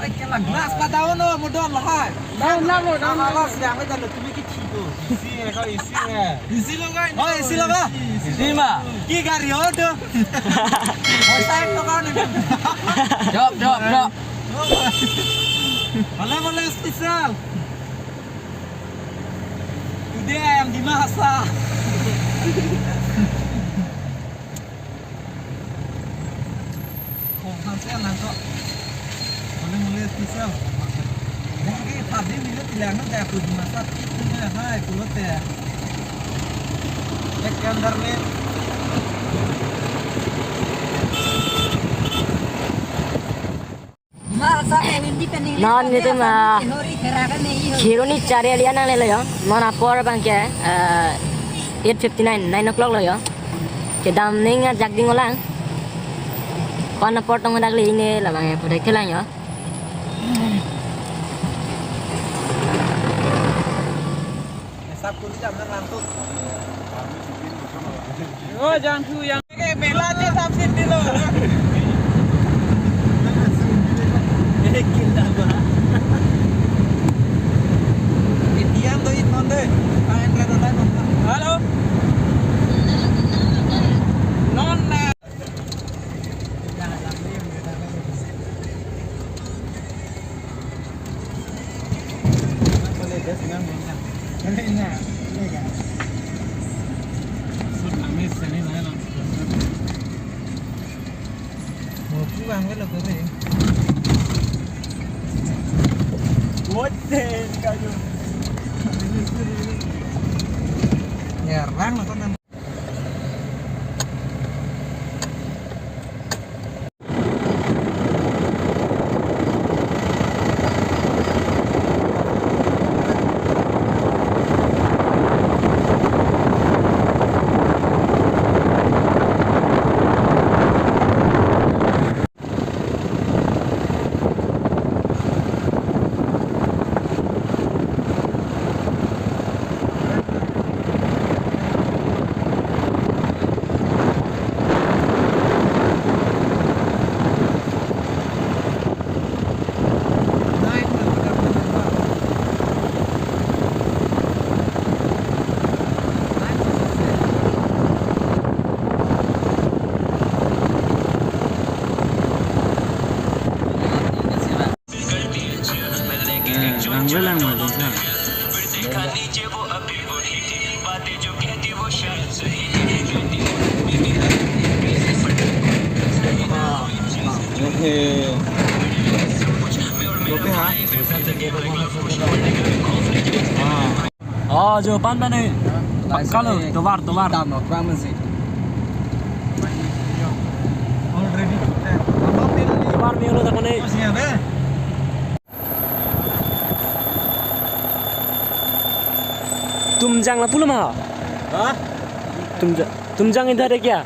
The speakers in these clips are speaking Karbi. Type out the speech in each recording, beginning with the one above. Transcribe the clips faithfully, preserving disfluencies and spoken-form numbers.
Glass pa down lo, mo down lahai. Down na mo, down na mo. Glass ya, me jalo tumi ki chito. A C hai, ko A C hai. A C loga. Oh, A C loga. A C ma. Ki gari ho tu? Motorcycle to kar ni. Drop, drop, drop. Bole, bole special. Today I am Dima Hasao. Oh, hanse lang ko. Bole, bole special. Yang ke tadi minit lang na, aku Dima Hasao itu na hai pulote. Ek ke andar mein. Non netum, ah, Kheroni chariali nanglelo yo. Non apor abang ke, ah, eight fifty nine, nine o'clock lo yo. Kedam ning ajak ding olang. Ko-an apor tong dak le ne labang ya, pura kelang yo. Sab kuli jam nang langtuk. Oh, jang thu yang. Oke, mela je sab sin dilo. Eh, gila ba. Indian to it non de. Tangan kena tangan. Halo. Non na. Ya, rang lah kan. Oh, jo pan pan eh. Pakalo, tovar, tovar. Dam lo, kurang masih. Already. Tovar melo tak kone. तुमजांग ला पुलम हा? हाँ? तुमजांग, तुमजांग इधर है क्या?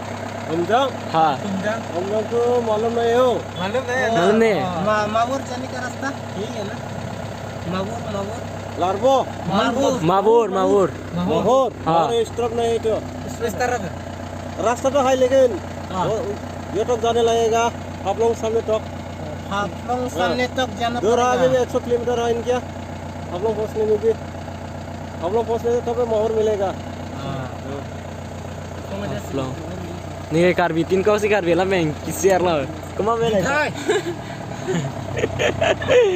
तुमजांग? हाँ। तुमजांग? हम लोग को मालूम नहीं हो। मालूम नहीं है ना? मालूम नहीं है। हाँ। मा-, मावुर जाने का रास्ता यही है ना? मावुर, मावुर। लारबो? मावुर। मावुर, मावुर। मावुर, हाँ। मावुर स्टॉप नहीं है तो। इस तरफ है। रास्ता तो है लेकिन हाँ। वो, ये तक जाने लगेगा, हाफलोंग सामने तक। हाफलोंग सामने तक जाना पड़ेगा। दूर है, अभी एक सौ किलोमीटर है इनके। हाफलोंग पहुंचने में भी, हाफलोंग पहुंचने से तब माहौर मिलेगा। हाँ। हाँ। Haplong. Ni Karbi tin ko si Karbi la meng kisiar lo. Kuma mele. Hai.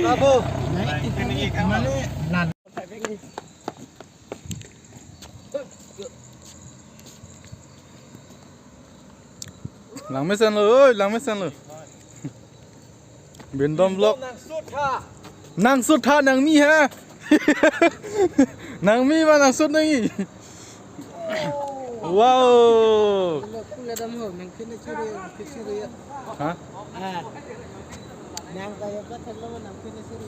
Babu. Mane nan. Langmesen lo, oi, langmesen lo. Bindom vlog. Nangsut tha. Nangsut tha nangmi ha. Nangmi ma nangsut nangji. Wow. Pula dam ho, nang kene chure, kene chure. Ha? Ah. Nang kaya ka thalo nang kene chure.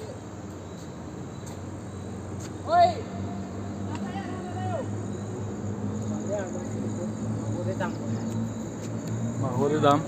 Oi. Mahuri dam.